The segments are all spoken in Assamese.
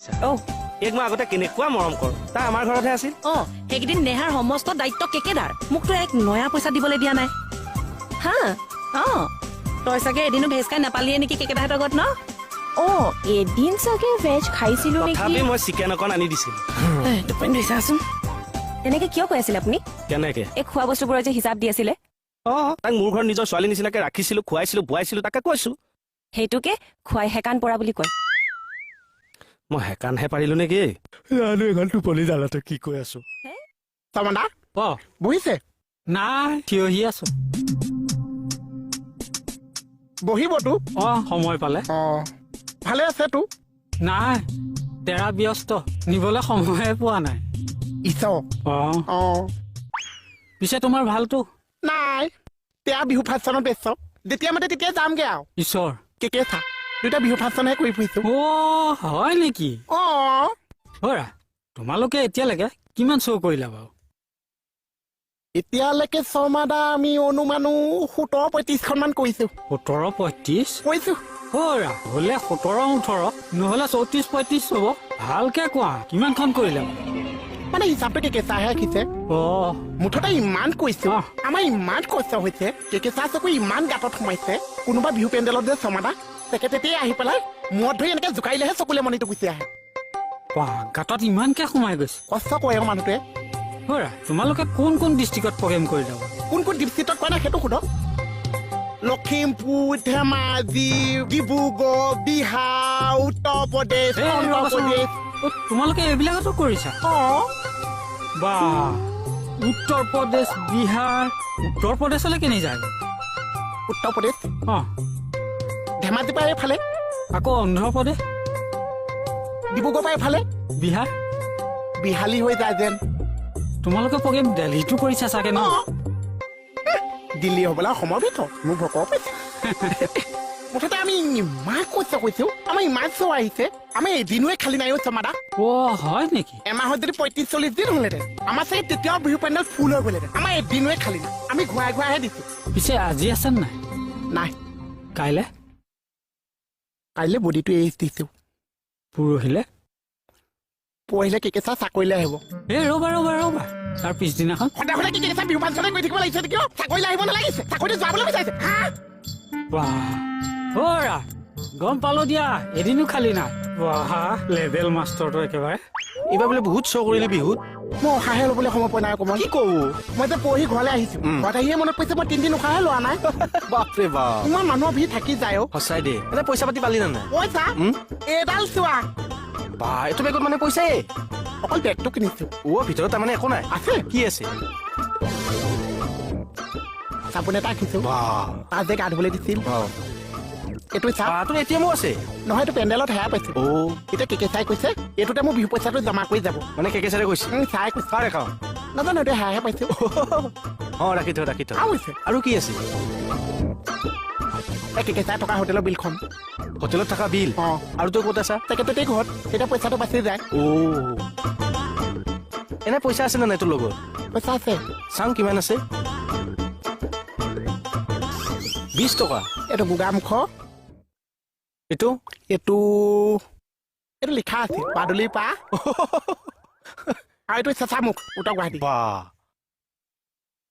অ। এইক মই আগতে কেনেকুৱা মৰম কৰোঁ। তাই আমাৰ ঘৰতহে আছিল। অ, সেইকেইদিন নেহাৰ সমস্ত দায়িত্ব কেকেদাৰ। মোকতো এক নয়া পইচা দিবলৈ দিয়া নাই। হা, অ, তই চাগে এদিনো ভেজ খাই নাপালিয়ে নেকি কেকেদাহঁতৰ ঘৰত ন? অ, এদিন চাগে ভেজ খাইছিলো নেকি। তথাপি মই চিকেন অকণ আনি দিছিলো। টোপনি ধৰিছাচোন। তেনেকে কিয় কৈ আছিলে আপুনি? কেনেকে? এই খোৱা বস্তুবোৰৰ যে হিচাপ দি আছিলে। অ, তাইক মোৰ ঘৰত নিজৰ ছোৱালী নিচিনাকে ৰাখিছিলো, খুৱাইছিলো, বোৱাইছিলো, তাকে কৈছো। সেইটোকে খুৱাই হেকান পৰা বুলি কয়। মই হেকানহে পাৰিলো নেকি? জানো, এইখন টোপনি জালাতে কি কৈ আছো। শৰ্মাদা। অ। বহিছে? নাই, থিয়হি আছো। বহিবতো। অ, সময় পালে। অ, ভালে আছেতো? নাই, তেৰা ব্যস্ত, নিবলৈ সময়ে পোৱা নাই। ইছ। অ। অ। পিছে তোমাৰ ভালতো? নাই, তেয়া বিহু ফাংচনত ব্যস্ত, যেতিয়া মাতে তেতিয়া যামগে আৰু। ঈশ্বৰ। কেকে চা, দুটা বিহু ফাংচনহে কৰি ফুৰিছো। অ, হয় নেকি? অ। হৰা, তোমালোকে এতিয়ালৈকে কিমান শ্ব' কৰিলা বাৰু? এতিয়ালৈকে শৰ্মাদা, আমি অনুমানো 17 35খন মান কৰিছো। 17 35? কৰিছো। হৰা, হ'লে 17 18, নহ'লে 34 35 হ'ব। ভালকে কোৱা, কিমানখন কৰিলা বাৰু? মানে হিচাপটো কেকে চাহে ৰাখিছে। অ। মুঠতে ইমান কৈছো। অ। আমাৰ ইমান কষ্ট হৈছে, কেকে চাহ চকু ইমান গাঁতত সোমাইছে। কোনোবা বিহু পেণ্ডেলত যে শৰ্মাদা, তেখেতে আহি পেলাই মূৰত ধৰি এনেকে জোকাৰিলেহে চকুলে মণিটো গুচি আহে। বাহ, গাঁতত ইমানকে সোমাই গৈছে? কষ্ট কৰে অ মানুহটোৱে। হৰা, তোমালোকে কোন কোন ডিষ্ট্ৰিক্টত প্ৰগ্ৰেম কৰিলা বাৰু? কোন কোন ডিষ্ট্ৰিক্টত কোৱা নাই, সেইটো সোধক। লখিমপুৰ, ধেমাজি, ডিব্ৰুগড়, বিহাৰ, উত্তৰ প্ৰদেশ, এই, ৰ'বাচোন। অন্ধ্ৰপ্ৰদেশ। অ, তোমালোকে এইবিলাকতো কৰিছা? অ। বা, উত্তৰ প্ৰদেশ, বিহাৰ, উত্তৰ প্ৰদেশলৈ কেনি যায়? উত্তৰ প্ৰদেশ। অ। ধেমাজিৰ পৰা এইফালে। আকৌ অন্ধ্ৰপ্ৰদেশ? ডিব্ৰুগড় পৰা এইফালে। বিহাৰ? বিহালী হৈ যায় যেন। তোমালোকে প্ৰগ্ৰেম দেলহিতো কৰিছা চাগে ন? অ। দিল্লী হ'বলৈ অসমৰ ভিতৰত মোৰ ভকৰ পাইছে। মুঠতে আমি ইমান কষ্ট কৰিছো, আমাৰ ইমান শ্ব' আহিছে, আমি এদিনোৱে খালী নাই অ' শৰ্মাদা। অ, হয় নেকি? এমাহত যদি 35 40 দিন হ'লহেঁতেন, আমাৰ চাগে তেতিয়াও বিহু পেণ্ডেল ফুল হৈ গ'লহেঁতেন। আমাৰ এদিনোৱে খালী নাই, আমি ঘূৰাই ঘূৰাইহে দিছো। পিছে আজি আছে নাই? নাই। কাইলে? কাইলৈ বডিটো এৰি দিছো। পৰহিলে? পৰহিলে কেকে চাহ চাকৰিলৈ আহিব। এই ৰ'বা ৰ'বা ৰ'বা, তাৰ পিছদিনাখন? সদায় সদায় কি কেকে চাহ বিহু ফাংচনে কৰি থাকিব লাগিছে নেকি অ'? চাকৰিলৈ আহিব নালাগিছে? চাকৰিটো যোৱাবলৈ বিচাৰিছে হা? বাহ, হৰা, গম পালো দিয়া, এদিনো খালী নাই। বাহ, লেভেল মাষ্টৰটো একেবাৰে। এইবাৰ বোলে বহুত শ্ব' কৰিলি বিহুত? মই উশাহে ল'বলৈ সময় পোৱা নাই অকণমান। কি কওঁ? মই যে পৰহি ঘৰলৈ আহিছো, ঘৰত আহিয়ে মনত পৰিছে মই 3 দিন উশাহে লোৱা নাই। বাপৰে বাপ। ইমান মানুহৰ ভিৰ থাকি যায় অ'। সঁচাই দেই। এনে পইচা পাতি পালি নে নাই? পইচা? এইডাল চোৱা। বা, এইটো বেগত মানে পইচাই? অকল বেগটো কিনিছো। অ, ভিতৰত তাৰমানে একো নাই? আছে। কি আছে? চাবোন এটা ৰাখিছো। বা। তাত যে গা ধুবলৈ দিছিল। অ। এইটো চা। বা, তোৰ এটিএমো আছে? নহয়, এইটো পেণ্ডেলত হেৰাই পাইছো। অ। এতিয়া কেকে চাই কৈছে এইটোতে মোৰ বিহু পইচাটো জমা কৰি যাব। মানে কেকে চাৰে কৈছে? চাই কৈছে। কাৰ একাউণ্ট? নাজানো, এইটো হেৰাইহে পাইছো। অ, ৰাখি থ, ৰাখি থ। আৰু আছে। আৰু কি আছে? এই কেকে চাই থকা হোটেলৰ বিলখন। হোটেলত থকা বিল? অ। আৰু তই ক'ত আছা? তেখেততেই ঘৰত, তেতিয়া পইচাটো বাচি যায়। অ, এনে পইচা আছে নে নাই তোৰ লগত? পইচা আছে। চাওঁ কিমান আছে। 20 টকা। এইটো গোগামুখ। এইটো? এইটো এইটো লিখা আছে বাদুলিৰ পা। আৰু এইটো চেঁচামুখ, উত্তৰ গুৱাহাটী। বা,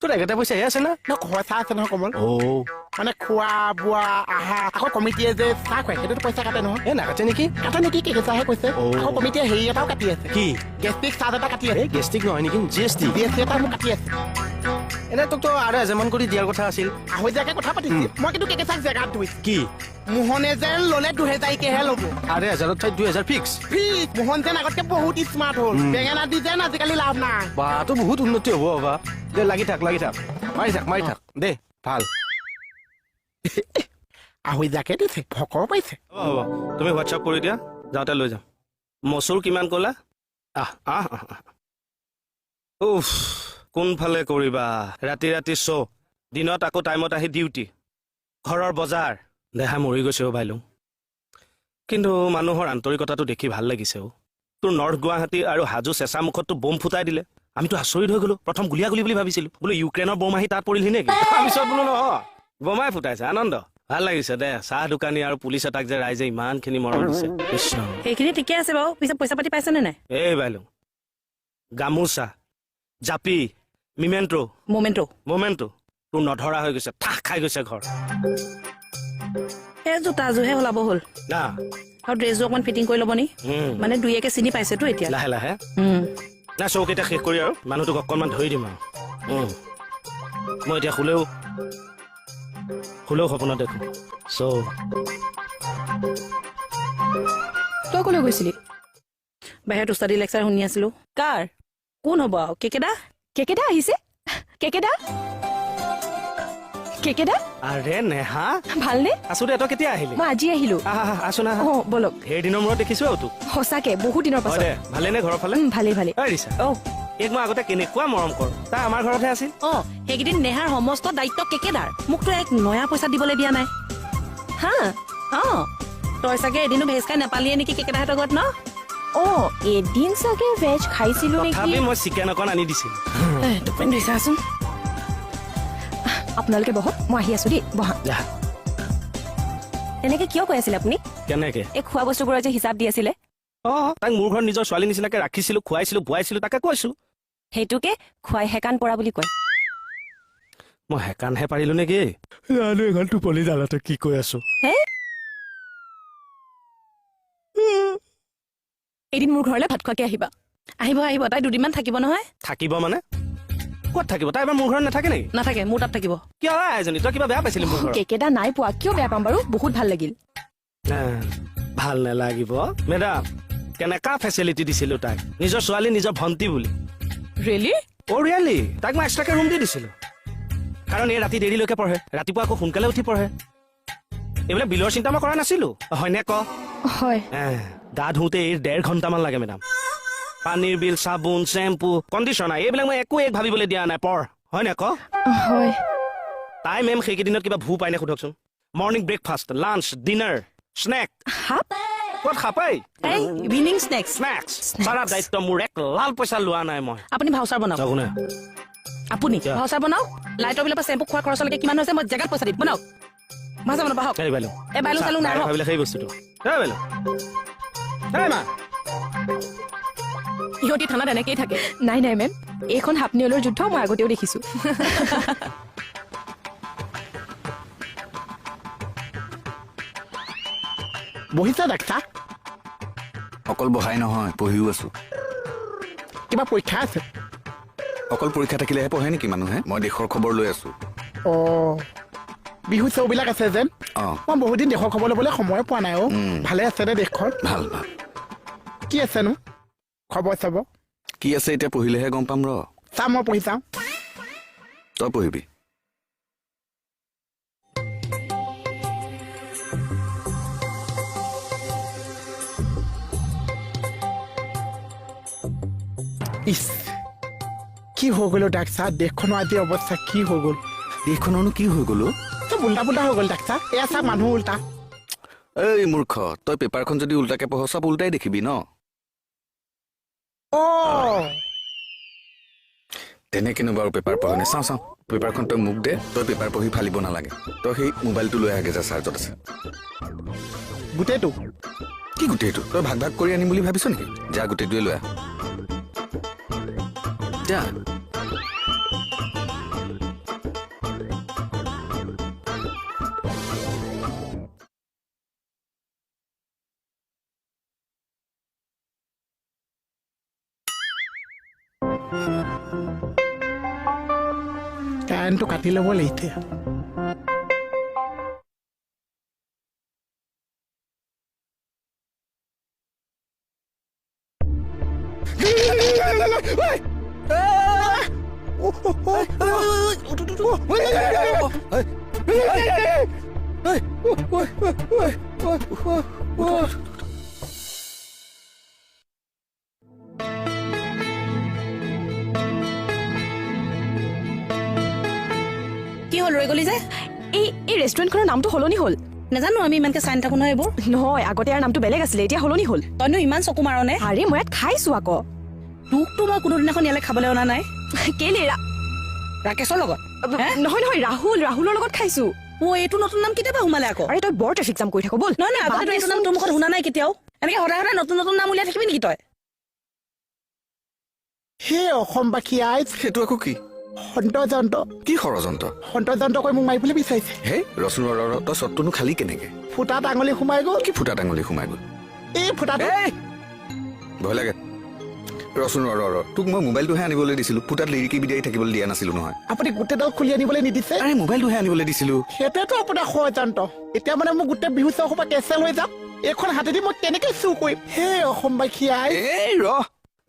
তোৰ একেটা পইচাহে আছে না? ন, খৰচা আছে নহয় কমল। অ। মানে খোৱা বোৱা আহা, আকৌ কমিটিয়ে যে চাহ খুৱাই, সেইটোতো পইচা কাটে নহয়? এ, নাকাটে নেকি? কাটে নেকি? কেকে চাহে কৈছে। অ। আকৌ কমিটিয়ে হেৰি এটাও কাটি আছে। কি? গেষ্ট্ৰিক চাৰ্জ এটা কাটি আছে। এই গেষ্ট্ৰিক নহয় নেকি, জিএছটি। জিএছটি এটা মোক কাটি আছে। এনে তোকতো 2500মান কৰি দিয়াৰ কথা আছিল। আহৈজাকে কথা পাতিছিল। মই কিন্তু কেকে চাক জেগাত ধুইছো। কি? মোহনে যেন ল'লে 2000কেহে ল'ব। 2500ৰ ঠাইত 2000 ফিক্স? ফিক্স। মোহন যেন আগতকে বহুত স্মাৰ্ট হ'ল। বেঙেনা দি যেন আজিকালি লাভ নাই। বা, তোৰ বহুত উন্নতি হ'ব বাবা। দে, লাগি থাক, লাগি থাক, মাৰি থাক, মাৰি থাক, দে ভাল। আহৈজাকে দিছে, ভকৰ পাইছে। হ'ব, তুমি হোৱাটছআপ কৰি দিয়া, যাওঁতে লৈ যাম। মচুৰ কিমান ক'লা? আহ আহ আহ আহ। উফ, কোনফালে কৰিবা? ৰাতি ৰাতি শ্ব', দিনত আকৌ টাইমত আহি ডিউটি, ঘৰৰ বজাৰ, দেহা মৰি গৈছে অ' ভাইলুং। কিন্তু মানুহৰ আন্তৰিকতাটো দেখি ভাল লাগিছে অ'। তোৰ নৰ্থ গুৱাহাটী আৰু হাজো চেঁচামুখততো বোম ফুটাই দিলে। আমিতো আচৰিত হৈ গ'লো। প্ৰথম গুলীয়াগুলি বুলি ভাবিছিলো, বোলো ইউক্ৰেইনৰ বোম আহি তাত পৰিলহি নেকি? তাৰপিছত বোলো নহয়, বোমাই ফুটাইছে। আনন্দ। ভাল লাগিছে দে, চাহ দোকানী আৰু পুলিচ এটাক যে ৰাইজে ইমানখিনি মৰম দিছে। কৃষ্ণ। সেইখিনি ঠিকে আছে বাৰু, পিছে পইচা পাতি পাইছেনে নাই? এই বাইলো, গামোচা, জাপি, মিমেণ্টো, মমেণ্টো, মমেণ্টো তোৰ নধৰা হৈ গৈছে, ঠাহ খাই গৈছে ঘৰ। এই জোতাযোৰহে ওলাব হ'ল না, আৰু ড্ৰেছযোৰ অকণমান ফিটিং কৰি ল'ব নি, মানে দুই একে চিনি পাইছেতো এতিয়া লাহে লাহে। নাই, চৌকেইটা শেষ কৰি আৰু মানুহটোক অকণমান ধৰি দিম আৰু। মই এতিয়া শুলেও শুলেও সপোনত দেখো। চ' তই ক'লৈ গৈছিলি? বাহিৰত উস্তাদি লেকচাৰ শুনি আছিলো। কাৰ কোন হ'ব আৰু? কেকেদা। কেকেদা আহিছে? কেকেদা, কেকেদা। আৰে নেহা, ভালনে? আছো দে, তই কেতিয়া আহিলি? মই আজি আহিলো। আছো না। অ বলক। ঢেৰ দিনৰ মূৰত দেখিছো আৰু তোক। সঁচাকে বহুত দিনৰ পাছত। ভালে নে ঘৰৰ ফালে? ভালেই ভালেই। ৰিচা, এইক মই আগতে কেনেকুৱা মৰম কৰো, তাই আমাৰ ঘৰতহে আছিল। অ সেইকেইদিন নেহাৰ সমস্ত দায়িত্ব কেকেদাৰ, মোকতো এক নয়া পইচা দিবলৈ দিয়া নাই। হা, অ তই চাগে এদিনো ভেজ খাই নাপালিয়ে নেকি কেকেদাহঁতৰ ঘৰত ন? অ এদিন চাগে ভেজ খাইছিলো নেকি। তথাপি মই চিকেন অকণ আনি দিছিলো। টোপনি ধৰিছাচোন। আপোনালোকে বহক, মই আহি আছো দেই। বহা। তেনেকে কিয় কৈ আছিলে আপুনি? কেনেকে? এই খোৱা বস্তুবোৰৰ যে হিচাপ দি আছিলে। অ তাইক মোৰ ঘৰত নিজৰ ছোৱালী নিচিনাকে ৰাখিছিলো, খুৱাইছিলো বোৱাইছিলো, তাকে কৈছো। সেইটোকে খুৱাই হেকান পৰা বুলি কয়। মই হেকানহে পাৰিলো নেকি? জানো, এইখন টোপনি জালাতে কি কৈ আছো। এদিন মোৰ ঘৰলৈ ভাত খোৱাকে আহিবা। আহিব আহিব, তাই দুদিনমান থাকিব নহয়। থাকিব মানে? ক'ত থাকিব তাই? এবাৰ মোৰ ঘৰত নাথাকে নেকি? নাথাকে, মোৰ তাত থাকিব। কিয় এজনী, তই কিবা বেয়া পাইছিলি মোৰ ঘৰত? কেকেদা নাই পোৱা, কিয় বেয়া পাম বাৰু? বহুত ভাল লাগিল। ভাল নালাগিব মেডাম, কেনেকা ফেচিলিটি দিছিলো তাইক, নিজৰ ছোৱালী নিজৰ ভণ্টি বুলি। ৰিয়েলি? অ ৰিয়েলি, তাইক মই এক্সট্ৰাকে ৰুম দি দিছিলো, কাৰণ এই ৰাতি দেৰিলৈকে পঢ়ে, ৰাতিপুৱা আকৌ সোনকালে উঠি পঢ়ে। এইবিলাক বিলৰ চিন্তা মই কৰা নাছিলো, হয়নে ক? হয়। গা ধুওঁতে এই 1.5 ঘণ্টামান লাগে মেডাম। পানীৰ বিল, চাবোন, চেম্পু, কণ্ডিচনাৰ, এইবিলাক মই একো এক ভাবিবলৈ দিয়া নাই। পঢ়, হয়নে ক? হয়। তাই মেম সেইকেইদিনত কিবা ভূ পায়নে সোধকচোন। Morning breakfast, lunch, dinner, snack. ক'ত খাপাই? Evening snacks. Snacks সাৰা দায়িত্ব মোৰ, এক লাল পইচা লোৱা নাই মই। আপুনি ভাউচাৰ বনাওক। আপুনি ভাউচাৰ বনাওক। লাইটৰ বিলৰ পৰা চেম্পু খোৱা খৰচলৈকে কিমান হৈছে মই জেগাত পইচা দিম। বনাওক, ভাউচাৰ বনাব। আহক। এই বাইলো চালো নাই, ভাবিলে সেই বস্তুটো। ইহঁতি থানাত এনেকেই থাকে। নাই নাই মেম, এইখন সাপনিয়লৰ যুদ্ধ মই আগতেও দেখিছো। বহিছা ডাক্তাৰ? অকল বহাই নহয়, পঢ়িও আছো। কিবা পৰীক্ষা আছে? অকল পৰীক্ষা থাকিলেহে পঢ়ে নেকি মানুহে? মই দেশৰ খবৰ লৈ আছো। অ বিহু চৌবিলাক আছে যেন। মই বহুদিন দেশৰ খবৰ ল'বলৈ সময় পোৱা নাই। অ ভালে আছেনে দেশখন? ভাল ভাল। কি আছেনো খবৰ চাব? কি আছে এতিয়া পঢ়িলেহে গম পাম। ৰ চাম, মই পঢ়ি চাওঁ। তই পঢ়িবি। ইছ, কি হৈ গ'ল ডাক্তাৰ? দেশখনৰ আজি অৱস্থা কি হৈ গ'ল? দেশখনৰনো কি হৈ গ'ল? চব উল্টা পুল্টা হৈ গ'ল ডাক্তাৰ। এয়া চা, মানুহ উল্টা। এই মূৰ্খ, তই পেপাৰখন যদি উল্টাকে পঢ় চব উল্টাই দেখিবি ন। অ তেনেকেনো বাৰু পেপাৰ পঢ়নে? চাওঁ চাওঁ, পেপাৰখন তই মোক দে, তই পেপাৰ পঢ়ি ফালিব নালাগে। তই সেই মোবাইলটো লৈ আগে যা, চাৰ্জত আছে। গোটেইটো? কি গোটেইটো? তই ভাগ ভাগ কৰি আনিম বুলি ভাবিছ নেকি? যা গোটেইটোৱে লৈ আহ, যা। কাৰেণ্টটো কাটি ল'ব লাগিছে। কি হ'ল, ৰৈ গলি যে? এই ৰেষ্টুৰেণ্টখনৰ নামটো সলনি হ'ল। নাজানো, আমি ইমানকে চাই নাথাকো নহয় এইবোৰ। নহয়, আগতে ইয়াৰ নামটো বেলেগ আছিলে, এতিয়া সলনি হ'ল। তইনো ইমান চকু মাৰ নে? আৰে মই ইয়াত খাইছো আকৌ। তোকতো মই কোনোদিনাখন ইয়ালৈ খাবলৈ অনা নাই। কেলে? ৰাকেশৰ লগত? নহয় নহয়, ৰাহুল, ৰাহুলৰ লগত খাইছো। অ, এইটো নতুন নাম কেতিয়াবা সোমালে আকৌ? আৰে, তই বৰ ট্ৰেফিক জাম কৰি থাক, ব'ল। নহয় নহয়, আগতে এইটো নাম তোৰ মুখত শুনা নাই কেতিয়াও। এনেকে সদায় সদায় নতুন নতুন নাম উলিয়াই থাকিবি নেকি তই? হে অসমবাসী আইজ। সেইটো আকৌ কি? ষড়যন্ত্ৰ। কি ষড়যন্ত্ৰ? ষড়যন্ত্ৰ কৰি মোক মাৰিবলৈ বিচাৰিছে। হে, ৰচোন, ৰ ৰ, তই চটটোনো খালি কেনেকে? ফুটাত আঙুলি সোমাই গ'ল। কি ফুটাত আঙুলি সোমাই গ'ল? এই ফুটাটো। এই, ভয় লাগে। ৰচোন, ৰ ৰ ৰ, তোক মই মোবাইলটোহে আনিবলৈ দিছিলো, ফুটাত লিৰিকি বিদাৰি থাকিবলৈ দিয়া নাছিলো নহয়। আপুনি গোটেইডাল খুলি আনিবলৈ নিদিছে। আৰে, মোবাইলটোহে আনিবলৈ দিছিলো। সেইটোৱেতো আপোনাৰ ষড়যন্ত্ৰ। এতিয়া মানে মোৰ গোটেই বিহু চৌ সোপা কেঞ্চেল হৈ যাওক। এইখন হাতেদি মই কেনেকে চুৰ কৰিম? হে অসমবাসী আই। এই ৰ,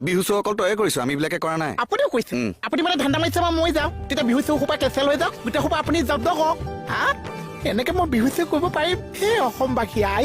বিহু চৌ অকল তয়ে কৰিছ, আমি বিলাকে কৰা নাই। আপুনিও কৈছে। আপুনি মানে ধান্দা মাৰিছে, মই যাওঁ, তেতিয়া বিহু চৌ সোপা কেঞ্চেল হৈ যাওক, গোটেই সোপা আপুনি জব্দ কৰক। হা, এনেকে মই বিহু চৌ কৰিব পাৰিম? হে অসমবাসী আই।